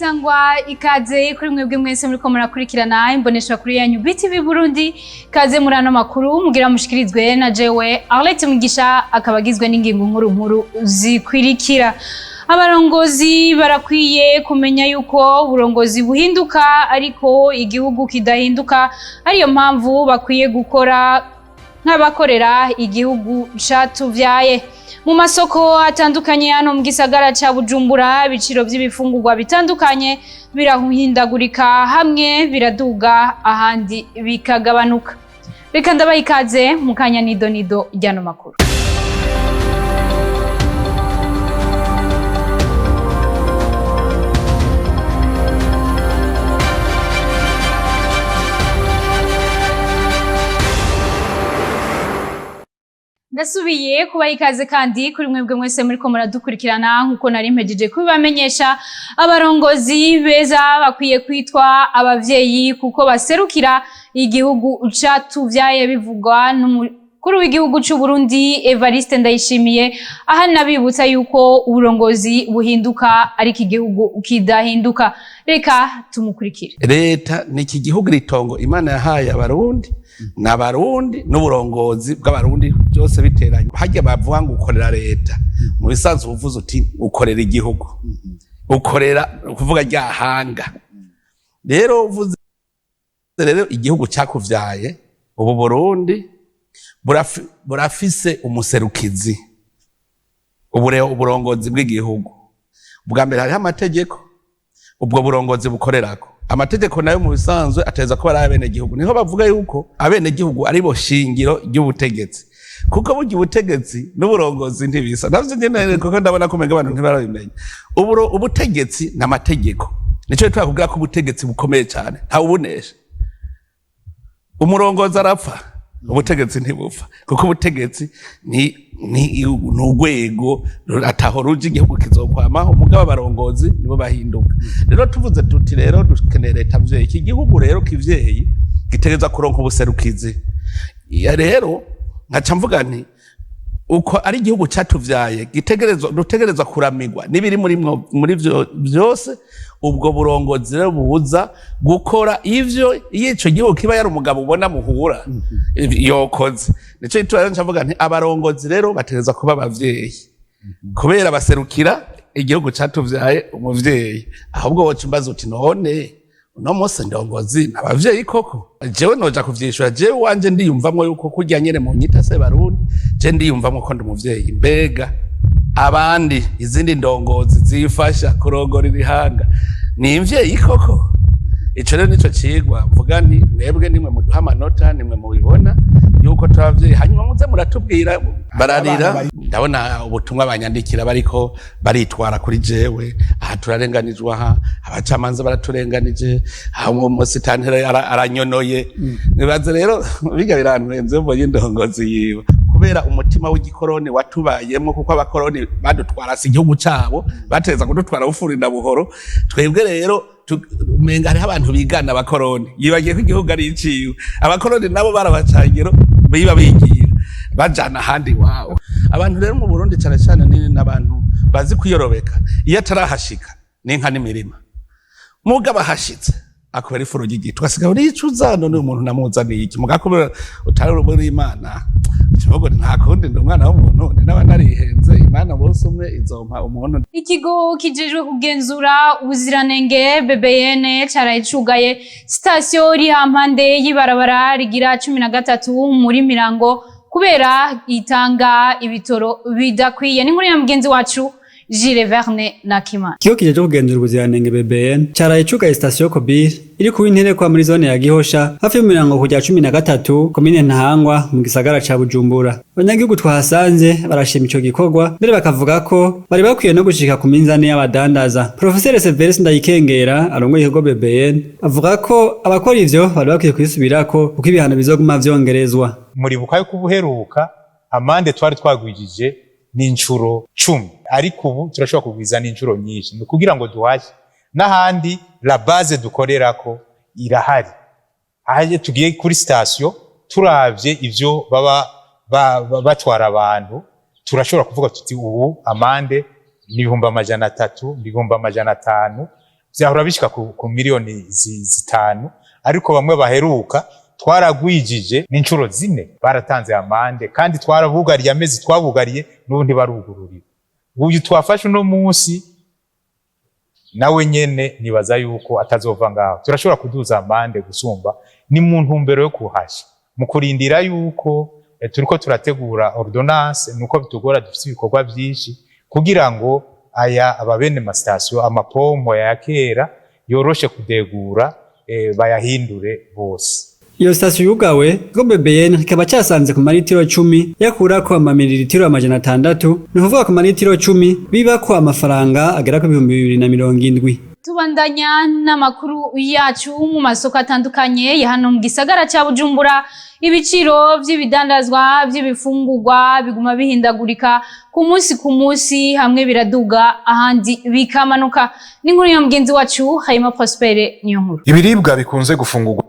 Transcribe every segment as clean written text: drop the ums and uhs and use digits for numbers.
Sangwa ikaze kuri mwebwe mwese muriko murakurikirana imbonesha kuri yanyu BTV Burundi. Kaze muri ano makuru mugira mushikirizwe na jewe Arlette Mugisha, akaba agizwe n'ingingo nkuru nkuru zikwirikira. Abarongozi barakwiye kumenya yuko uburongozi buhinduka ariko igihugu kidahinduka, ariyo mpamvu bakwiye gukora nk'abakorera igihugu catuvyaye. Mu masoko atandukanye hano mu gisagara ca Bujumbura, ibiciro vy'ibifungurwa bitandukanye birahindagurika, hamwe biraduga ahandi bikagabanuka. Reka ndabaha ikaze mu kanya nido nido ry'ano makuru. Ndasubiye kubaha ikaze kandi kuri mwebwe mwese muriko muradukurikirana. Nkuko nari mpejeje kubibamenyesha, abarongozi beza bakwiye kwitwa abavyeyi kuko baserukira igihugu catuvyaye, bivugwa n'umukuru w'igihugu c'u Burundi Evariste Ndayishimiye. Aha nabibutsa yuko uburongozi buhinduka ariko igihugu kidahinduka. Reka tumukurikire. Leta ni iki gihugu, ritongo Imana yahaye Abarundi n'Abarundi n'uburongozi bw'Abarundi byose biteranye. Harya bavuga ngo ukorera leta, mu bisanzwe uvuze uti ukorera igihugu, ukorera kuvuga rya hanga. Rero uvuze rero igihugu cyakuvyaye, ubu Burundi burafise umuserukizi, uburongozi bw'igihugu. Bwa mbere hariho amategeko ubwo burongozi bukorerako. Amategeko nayo mu bisanzwe ateza kuba ari abenegihugu. Niho bavuga yuko abenegihugu ari bo shingiro ry'ubutegetsi, kuko burya ubutegetsi n'uburongozi ntibisa. Navyo nyene kuko ndabona ko umenga abantu ntibarabimenya. Ubutegetsi n'amategeko, nico gituma kugira ko ubutegetsi bukomeye cyane, ntawubunesha. Umurongozi arapfa, ubutegetsi ntibupfa, kuko ubutegetsi ni urwego ataho ruja, igihugu kizokwamaho. Mugabo abarongozi nibo bahinduka. Rero tuvuze tuti rero dukeneye leta mvyeyi, iki gihugu rero kivyeyi gitegerezwa kuronka ubuserukizi. Iya rero nkaca mvuga nti uko ari igihugu catuvyaye gitegerezwa, dutegerezwa kuramigwa n'ibiri muri mwo, muri vyo byose. Ubwo burongozi rero buza gukora ivyo iyo ico gihugu kiba yari umugabo ubona muhura yokoze. Nico gituma rero nca mvuga nti abarongozi rero bategerezwa kuba abavyeyi kubera baserukira igihugu catuvyaye, umuvyeyi. Ahubwo woca umbaza uti none uno munsi ndongozi abavyeyi koko? Jewe noja kuvyishura. Jewe wanje ndiyumvamwo yuko kurya nyene mu nyita se Barundi, je ndiyumvamwo ko ndi umuvyeyi. Mbega abandi izindi ndongozi zifasha kurongora irihanga ni imvyeyi koko? Ico rero nico cigwa mvuga nti mwebwe nimwe muduha amanota, nimwe mubibona yuko turi abavyeyi, hanyuma muze muratubwira. Bararira, ndabona ubutumwa banyandikira bariko baritwara kuri jewe: aha turarenganijwe, aha abacamanza baraturenganije, aha umusitantera aranyonoye. Nibaze rero biga biranturenze mbonye indongozi yiwe, kubera umutima w'igikoroni watubayemwo, kuko abakoroni badutwara si igihugu cabo, bateza kudutwara bufurinda buhoro. Twebwe rero umenga hariho abantu bigana abakoroni, yibagiye ko igihugu ari iciwe. Abakoroni nabo barabacangiro biba bigira bajana ahandi iwabo. Abantu rero mu Burundi cane cane ni n'abantu bazi kwiyorobeka. Iyo atarahashika n'inka n'imirima, mugabo ahashitse akubera ifuro ry'igiti, ugasiga uricuza: none uyu muntu namuzaniye iki? Mugabo kubera utari uri Imana, kivugo nta kundi, ndi umwana w'umuntu, ndi n'aba narihenze. Imana bose umwe izompa umuntu. Ikigo kijejwe kugenzura ubuziranenge BBN caraye cugaye sitasiyo iri hampande y'ibarabara rigira 13 muri Mirango kubera itanga ibitoro bidakwiye. Ni inkuru ya mugenzi wacu Gilles Verne Nakimana. Ikigo kijejwe kugenzura ubuziranenge BBN caraye cugaye sitasiyo Kobir iri ku Interekwa muri zone ya Gihosha hafi y'umurango kujya 13 komine Ntahangwa mu gisagara ca Bujumbura. Abanyagihugu twahasanze barashima ico gikorwa, mbere bakavuga ko bari bakwiye no gushika ku minzani y'abadandaza. Profeseri Severus Ndayikengera arongoye ikigo BBN avuga ko abakora ivyo bari bakwiye kwisubirako kuko ibihano bizoguma vyongerezwa. Muribuka yuko ubuheruka amande twari twagwijije n'incuro 10, ariko ubu turashobora kugwiza n'incuro nyinshi, ni ukugira ngo duhashye n'ahandi. La base dukorerako irahari. Aho tugiye kuri sitasiyo turavye ivyo baba batwara abantu, turashobora kuvuga tuti ubu amande ni 300,000, 500,000. Vyahora bishika ku miliyoni 5, ariko bamwe baheruka twaragwijije n'inshuro 4 baratanze amande, kandi twarabugariye amezi twabugariye n'ubu ntibarugururira. Uyu twafashe uno munsi nawe nyene nibaza yuko atazova ngaho, turashobora kuduza amande gusumba. Ni mu ntumbero yo kuhasha mu kurindira yuko turiko turategura ordonnance, nuko bitugora, dufise ibikorwa vyinshi kugira ngo aya ababene masitasiyo amapompo ya kera yoroshe kudegura, bayahindure bose. Iyo sitasiyo yugawe, ikigo BBN kikaba casanze ku maritiro 10 yakurako amamiliritiro 600, ni ukuvuga ku maritiro 10 bibako amafaranga agera ku 2070. Tubandanya n'amakuru yacu. Mu masoko atandukanye ya hano mu gisagara ca Bujumbura, ibiciro vy'ibidandazwa vy'ibifungurwa biguma bihindagurika ku munsi ku munsi, hamwe biraduga ahandi bikamanuka. N'inkuru ya mugenzi wacu Hayima Prospere niyo nkuru. Ibiribwa bikunze gufungurwa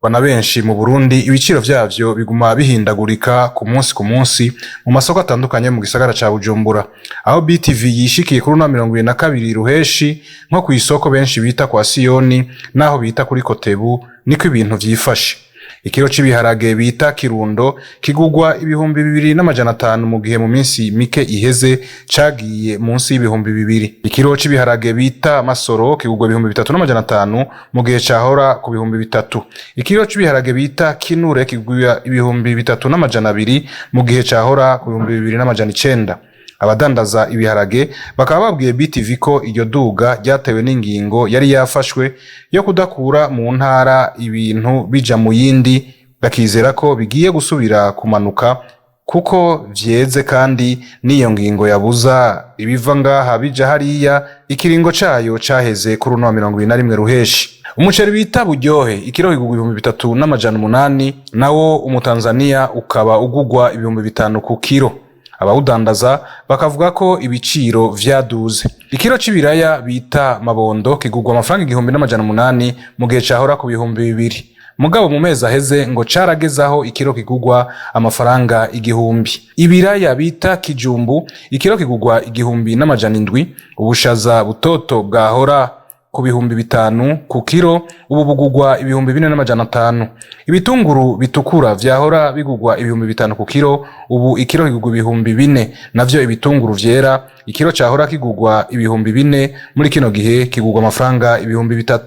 na benshi mu Burundi, ibiciro vyavyo biguma bihindagurika ku munsi ku munsi mu masoko atandukanye mu gisagara ca Bujumbura. Aho BTV yishikiye kuri uno 22 Ruheshi, nko kw'isoko benshi bita kwa Siyoni naho bita kuri Kotebu, niko ibintu vyifashe. Ikiro c'ibiharage bita Kirundo kigugwa 2500, mu gihe mu minsi mike iheze cagiye munsi y'2000. Ikiro c'ibiharage bita Masoro kigugwa 3500, mu gihe cahora ku 3000. Ikiro c'ibiharage bita Kinure kigugwa 3200, mu gihe cahora ku 2900. Abadandaza ibiharage bakaba babwiye BTV ko iryo duga ryatewe n'ingingo yari yafashwe yo kudakura mu ntara ibintu bija mu yindi, bakizera ko bigiye gusubira kumanuka kuko vyeze, kandi n'iyo ngingo yabuza ibiva ngaha bija hariya ikiringo cayo caheze kuri uno wa 21 Ruheshi. Umuceri bita Buryohe ikiro kigugwa 3800, nawo Umutanzania ukaba ugugwa 5000 ku kiro. Abawudandaza bakavuga ko ibiciro vyaduze. Ikiro c'ibiraya bita Mabondo kigugwa amafaranga 1800, mu gihe cahora ku 2000, mugabo mu mezi aheze ngo caragezaho ikiro kigugwa amafaranga 1000. Ibiraya bita Kijumbu ikiro kigugwa 1700. Ubushaza butoto bwahora ku 5000 ku kiro, ubu bugugwa 4500. Ibitunguru bitukura vyahora bigugwa 5000 ku kiro, ubu ikiro kigugwa 4000. Navyo ibitunguru vyera, ikiro cahora kigugwa 4000, muri kino gihe kigugwa amafaranga 3000.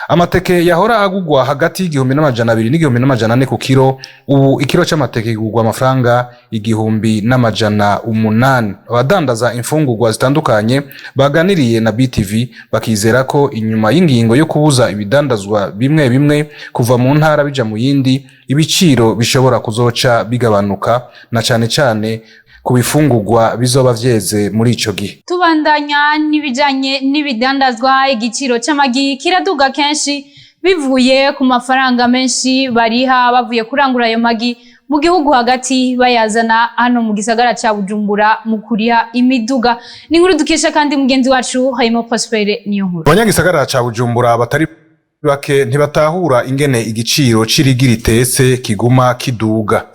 Amateke yahora agugwa hagati y'1200 n'1400 ku kiro, ubu ikiro c'amateke kigugwa amafaranga 1800. Abadandaza imfungurwa zitandukanye baganiriye na BTV bakizera ko inyuma y'ingingo yo kubuza ibidandazwa bimwe bimwe kuva mu ntara bija mu yindi, ibiciro bishobora kuzoca bigabanuka, na cane cane ku bifungurwa bizoba vyeze muri ico gihe. Tubandanya n'ibijanye n'ibidandazwa. Igiciro c'amagi kiraduga kenshi bivuye ku mafaranga menshi bariha bavuye kurangura ayo magi mu gihugu hagati bayazana hano mu gisagara ca Bujumbura mu kuriha imiduga. Ni inkuru dukesha kandi mugenzi wacu Hayimo Prospere niyo nkuru. Abanyagisagara ca Bujumbura batari bake ntibatahura ingene igiciro c'irigi ritetse kiguma kiduga.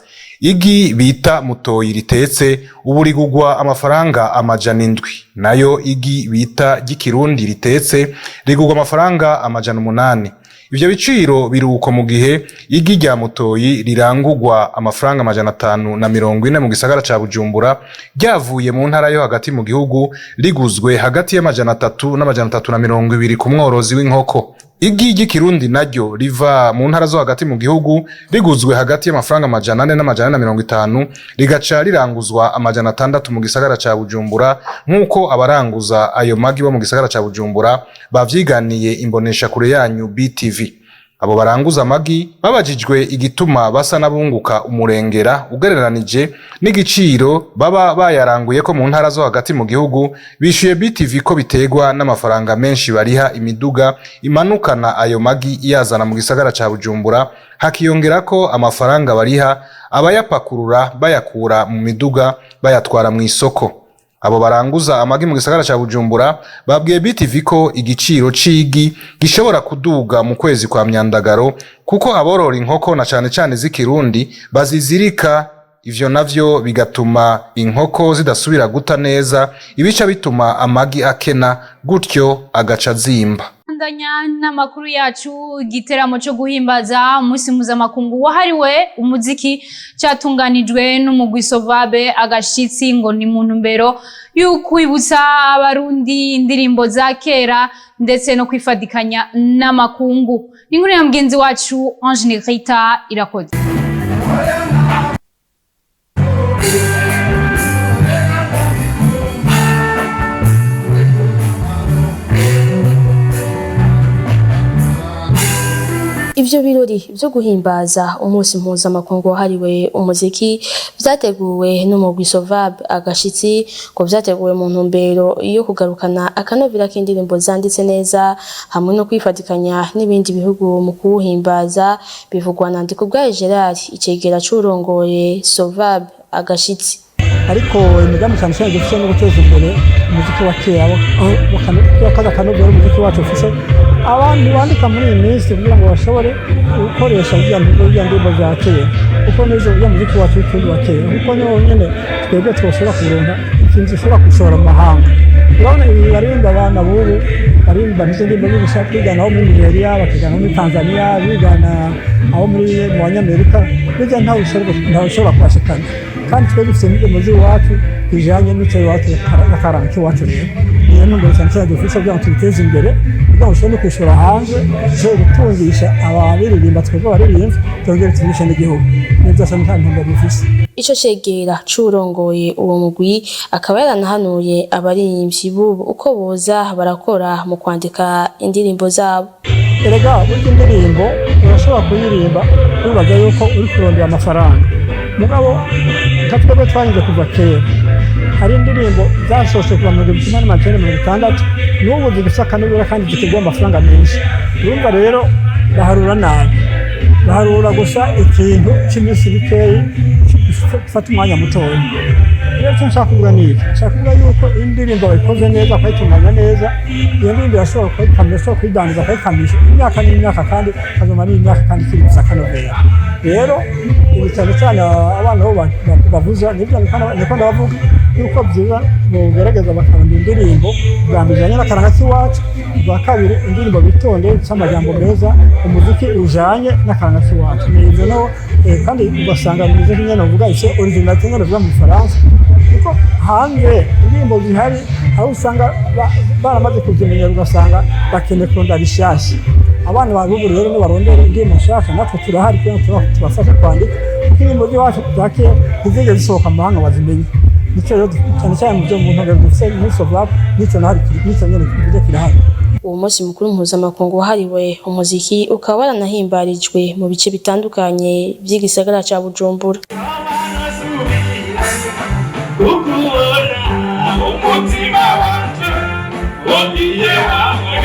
Igi bita Mutoyi ritetse ubu rigugwa amafaranga 700, nayo igi bita ry'ikirundi ritetse rigugwa amafaranga 800. Ivyo biciro biruko mu gihe igi rya Mutoyi rirangurwa amafaranga 540 mu gisagara ca Bujumbura, ryavuye mu ntara yo hagati mu gihugu riguzwe hagati y'300 n'320 ku mworozi w'inkoko. Igi ry'ikirundi naryo riva mu ntara zo hagati mu gihugu riguzwe hagati y'amafaranga 400 n'450, rigaca riranguzwa 600 mu gisagara ca Bujumbura, nk'uko abaranguza ayo magi bo mu gisagara ca Bujumbura bavyiganiye imbonesha kure yanyu BTV. Abo baranguza amagi babajijwe igituma basa n'abunguka umurengera ugereranije n'igiciro baba bayaranguye ko mu ntara zo hagati mu gihugu, bishuye BTV ko biterwa n'amafaranga menshi bariha imiduga imanukana ayo magi iyazana mu gisagara ca Bujumbura, hakiyongerako amafaranga bariha abayapakurura bayakura mu miduga bayatwara mu isoko. Abo baranguza amagi mu gisagara ca Bujumbura babwiye BTV ko igiciro c'igi gishobora kuduga mu kwezi kwa Myandagaro, kuko aborora inkoko na cane cane z'ikirundi bazizirika Ivyo navyo bigatuma inkoko zidasubira guta neza, ibica bituma amagi akena, gutyo agaca azimba. Bandanya n'amakuru yacu. Igiteramo cyo guhimbaza umunsi mpuzamakungu wahariwe umuziki cyatunganijwe n'umugwi Sovabe Agashitsi, ngo ni mu ntumbero y'ukwibutsa Abarundi indirimbo za kera ndetse no kwifadikanya n'amakungu. Ni inkuru ya mugenzi wacu Ange Negrita Irakoze. Ivyo birori vyo guhimbaza umunsi mpuzamakungu wahariwe umuziki vyateguwe n'umugwi Sovab Agashitsi, ngo vyateguwe mu ntumbero yo kugarukana akanovera k'indirimbo zanditse neza hamwe no kwifatikanya n'ibindi bihugu mu kuwuhimbaza. Bivugwa na Ndikubwayo Gerard, icegera c'urongoye Sovab Agashitsi. Ariko imigambi cyane cyane dufite no guteza imbere umuziki wa kera, kaza akanovera umuziki wacu ufise. Abantu bandika muri iyi minsi kugira ngo bashobore gukoresha ziriya ndirimbo za kera, kuko nizo uriya muziki wacu w'ikirundi wa kera, kuko niwo nyene twebwe twoshobora kuronka ikintu dushobora gushora mu mahanga. Urabona ibi barimba, abana b'ubu barimba n'izo ndirimbo z'ubusa, bigana abo muri Nigeria, bakigana abo muri Tanzania, bigana abo muri mu Banyamerika. Burya ntawe ushobora kubashikana, kandi twe dufite indirimbo z'iwacu bijanye n'icyo iwacu, n'akaranga k'iwacu. Rero niyo ntumbero cyane cyane dufise kugira ngo tubiteze imbere, kugira ngo dushobore no kwishora hanze, dushobore gutungisha ababiririmba, twebwe abaririmbyi twongere turishe n'igihugu. Niyo byose nta ntumbero dufise. Ico cegera c'uwurongoye uwo mugwi akaba yaranahanuye abaririmbyi b'ubu uko boza barakora mu kwandika indirimbo zabo. Erega burya indirimbo urashobora kuyiririmba wibaza yuko uri kurondera amafaranga, mugabo nka twebwe twarinze kuva kera, hari indirimbo zasohotse kuva mu 1960, n'ubu zigifise akanovera kandi zikigwa amafaranga menshi. Urumva rero baharura nabi, baharura gusa ikintu cy'iminsi mikeyi, gifata umwanya mutoya. Rero icyo nshaka kuvuga ni iki: nshaka kuvuga yuko indirimbo bayikoze neza, bakayitunganya neza, iyo ndirimbo irashobora kuyikamisha, ishobora kuyidandaza, bakayikamisha imyaka n'imyaka, kandi ikazoma n'imyaka, kandi ikiri gusa akanovera. Rero ibi cyane cyane abana bo bavuza nibyo, niko ndabavuga yuko byiza bogerageza bakarondera indirimbo, bwa mbere ijanye n'akaranga k'iwacu, bwa kabiri indirimbo bitonde, ifise amajambo meza, umuziki ujanye n'akaranga k'iwacu. Ni ivyo no kandi ugasanga umuziki nyene uvuga ifise originalité nyene uvuga mu Gifaransa, kuko hanze indirimbo zihari aho usanga baramaze kuzimenyera, ugasanga bakeneye kurondera bishasha. Abana ba bubu rero nibarondera indirimbo nshasha, natwe turahari kugira ngo tubafashe kwandika, kuko indirimbo z'iwacu za kera ntizigeze zisohoka mu mahanga bazimenye. Nicyo rero cyane cyane mu byo mu ntumbero dufise muri Sovab, nico nahari, nico nyene kivuze kirahari. Uwo munsi mukuru mpuzamakungu wahariwe umuziki ukaba waranahimbarijwe mu bice bitandukanye vy'igisagara ca Bujumbura. Umutima wanje ugiye hamwe.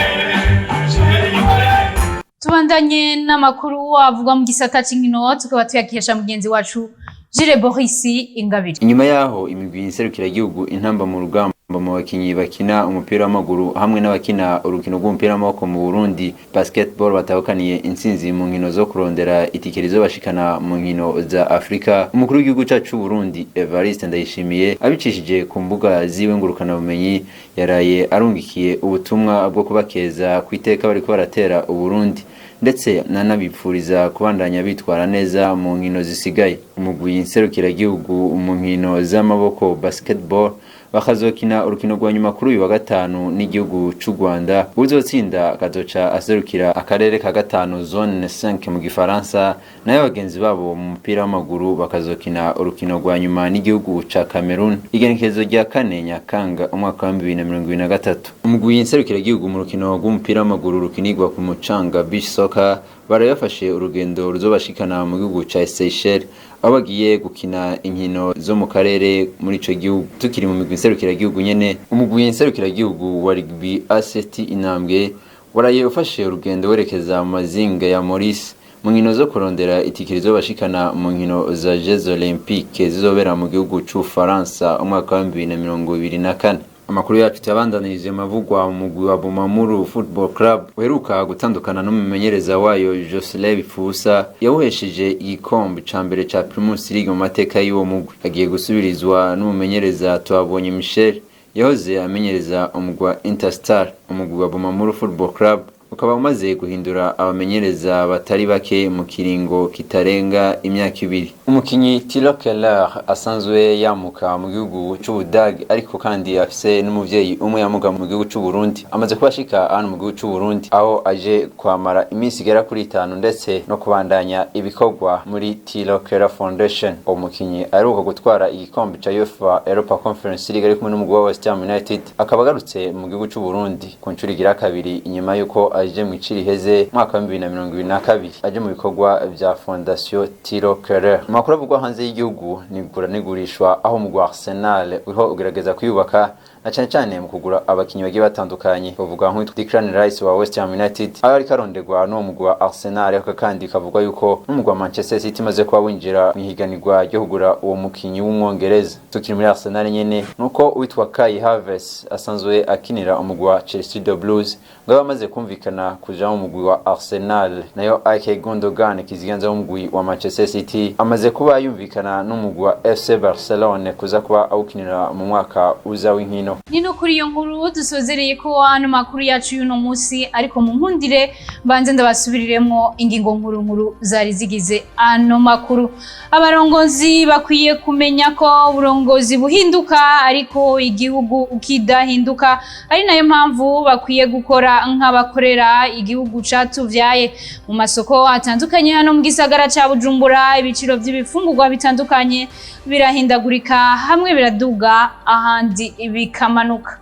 Tubandanye n'amakuru avugwa mu gisata c'inkino, tukaba tuyakesha mugenzi wacu Jire Boris Ingabire. Inyuma yaho imigwi nserukiragihugu Intamba mu Rugamba mu bakinyi bakina umupira w'amaguru hamwe n'abakina urukino rw'umupira w'amaboko mu Burundi, basketball, batahukaniye intsinzi mu nkino zo kurondera itike rizobashikana mu nkino za Afrika, umukuru w'igihugu cacu c'u Burundi Evariste Ndayishimiye, abicishije ku mbuga ziwe ngurukanabumenyi, yaraye arungikiye ubutumwa bwo kubakeza ku iteka bariko baratera Uburundi, ndetse nanabipfuriza kubandanya bitwara neza mu nkino zisigaye. Umugwi nserukiragihugu mu nkino z'amaboko, basketball, bakazokina urukino rwa nyuma kuri uyu wa gatanu n'igihugu c'u Rwanda. Uzotsinda akazoca aserukira akarere ka gatanu, zone 5 mu gifaransa, nayo bagenzi babo mu mupira w'amaguru bakazokina urukino rwa nyuma n'igihugu ca Cameroon igenekerezo rya 4 Nyakanga umwaka wa 2023. Umugwi nserukiragihugu mu rukino rw'umupira w'amaguru rukinirwa ku mucanga, beach soccer, baraye bafashe urugendo ruzobashikana mu gihugu ca Seychelles, aho bagiye gukina inkino zo mu karere muri ico gihugu. Tukiri mu migwi nserukiragihugu nyene, umugwi nserukiragihugu wa rugby ACT Intambwe waraye ufashe urugendo werekeza mu mazinga ya Maurice mu nkino zo kurondera itike rizobashikana mu nkino za Jeux Olympiques zizobera mu gihugu c'Ubufaransa umwaka wa 2024. Amakuru yacu tuyabandanirije mavugwa mu mugwi wa Bumamuru Football Club uheruka gutandukana n'umumenyereza wayo Jocelyn Bipfusa, yawuhesheje igikombe ca mbere ca Primus League mu mateka y'uwo mugwi. Agiye gusubirizwa n'umumenyereza Twabonye Michel yahoze amenyereza umugwi wa Interstar. Umugwi wa Bumamuru Football Club ukaba umaze guhindura abamenyereza batari bake mu kiringo kitarenga imyaka 2. Umukinyi Tilo Keller asanzwe yamuka mu gihugu c'Ubudagi, ariko kandi afise n'umuvyeyi umwe yamuka mu gihugu c'Uburundi, amaze kuba ashika hano mu gihugu c'Uburundi aho aje kwamara iminsi igera kuri 5 ndetse no kubandanya ibikorwa muri Tilo Keller Foundation. Uwo mukinyi aheruka gutwara igikombe ca UEFA Europa Conference League ari kumwe n'umugwi wa West Ham United, akaba agarutse mu gihugu c'Uburundi ku nshuro igira kabiri inyuma y'uko aje mu iciri heze mwaka wa 2022 aje mu bikorwa vya Fondation Tilo Keller. Amakuru avugwa hanze y'igihugu nigura nigurishwa, aho umugwi wa Arsenal uriho ugerageza kwiyubaka na cane cane mu kugura abakinyi bagiye batandukanye. Bavuga nk'uwitwa Declan Rice wa West Ham United aho ariko aronderwa n'uwo mugwi wa Arsenal, ariko kandi kavugwa yuko n'umugwi wa Manchester City imaze kuba winjira mu ihiganirwa ryo kugura uwo mukinyi w'umwongereza. Tukiri muri Arsenal nyene, nuko uwitwa Kai Havertz asanzwe akinira umugwi wa Chelsea the Blues ngo bamaze kumvikana kuja mu mugwi wa Arsenal. Nayo IK Gundogan kiziganza w'umugwi wa Manchester City amaze kuba yumvikana n'umugwi wa FC Barcelone kuza kuba awukinira mu mwaka uza w'inkino. Ni no kuri iyo nkuru dusozereye ko ano makuru yacu y'uno munsi, ariko mu nkundire mbanze ndabasubiriremo ingingo nkuru nkuru zari zigize ano makuru. Abarongozi bakwiye kumenya ko uburongozi buhinduka ariko igihugu ukidahinduka, ari nayo mpamvu bakwiye gukora nk'abakorera igihugu catuvyaye. Mu masoko atandukanye hano mu gisagara ca Bujumbura, ibiciro by'ibifungurwa bitandukanye birahindagurika, hamwe biraduga ahandi bikamanuka.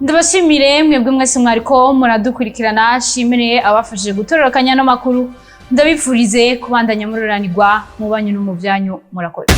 Ndabashimire mwebwe mwese mwariko muradukurikirana, shimire abafashije gutororokanya ano makuru, ndabifurize kubandanya mururanirwa mu banyu no mu byanyu. Murakoze.